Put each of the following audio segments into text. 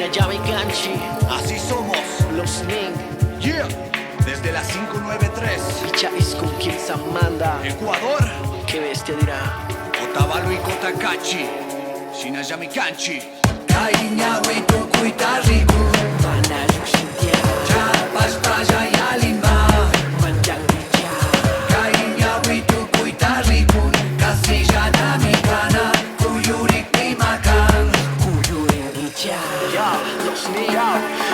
Shinayami Kanchi. Así somos. Los Ning. Yeah. Desde la 593. Picha Iskun Kimsamanda. Ecuador. Qué bestia dirá. Otavalo y Cotacachi. Shinayami Kanchi. Kay tukuyta rikun Mana llukshintia. Chapashpalla yalima Manchankicha. Kay tukuyta rikun Kasillanami kana Kuyurikpi makan Kuyurinkicha. Yo, los Ning.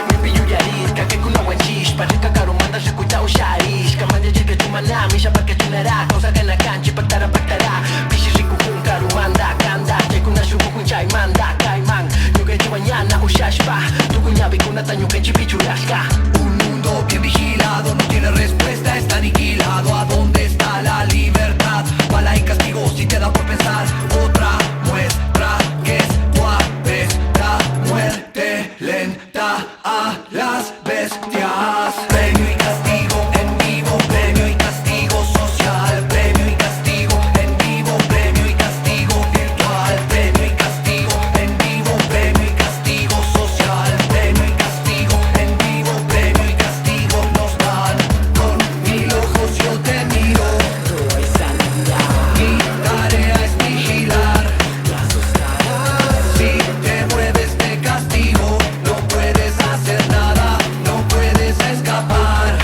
Mipi yuyariska, que kunawanchishpa Rika karumanta rikuyta usharishka Manya chumanami, shapaka chunara Kawsarkana kanchi, paktara paktara Pishi rikujun karumanta kanda Chaykuna shukujun chaymanta kayman Ñukanchik mañana ushashpa Tukuy ñawikunata ñukanchikpi churashka. Un mundo bien vigilado no tiene respuesta, está aniquilado. ¿A dónde está la libertad? Bala y castigo si te da por pensar. Otra muestra que esto apesta. Muerte lenta a las bestias. Premio y castigo en vivo, premio y castigo social. Premio y castigo en vivo, premio y castigo virtual. Premio y castigo en vivo, premio y castigo social. Premio y castigo en vivo, premio y castigo nos dan. Con mil ojos yo te miro. No hay salida. Mi tarea es vigilar. Te asustarás. Si te mueves te castigo. No puedes hacer nada, no puedes escapar.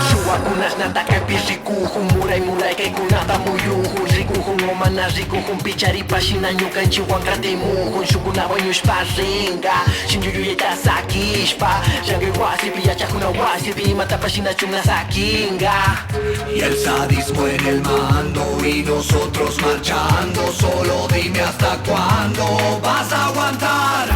Shuwakunashnata kaypi rikujun Muray muray kaykunata muyujun Rikujun o mana rikujun Picharipa shina ñukanchikwan katimujun Shukuna wañushpa ringa Shinchu yuyayta sakishpa Llankay wasipi yachakuna wasipi Imatapash shinachun sakinga. Y el sadismo en el mando y nosotros marchando. Solo dime hasta cuándo vas a aguantar.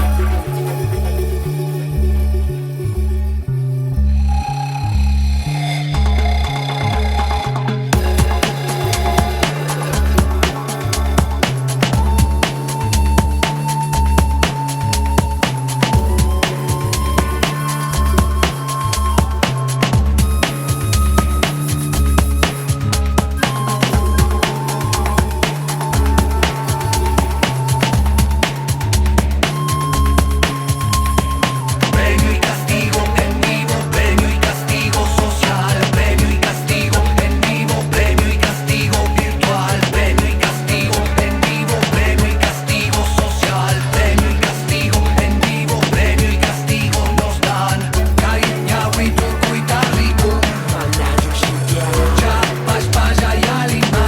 Premio y castigo en vivo, premio y castigo social. Premio y castigo en vivo, premio y castigo virtual. Premio y castigo en vivo, premio y castigo social. Premio y castigo en vivo, premio y castigo nos dan. Kay ñawi tukuyta rikun Mana llukshintia. Chapashpalla yalima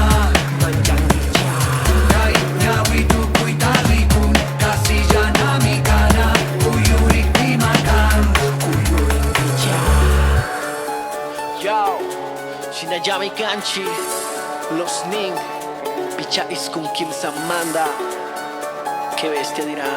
Manchankicha. Kay ñawi tukuyta rikun Kasillanami kana Kuyurikpi makan Kuyurinkicha. Yo, Shinayami Kanchi. Los Ning. Picha Iskun Kimsamanda. Qué bestia dirá.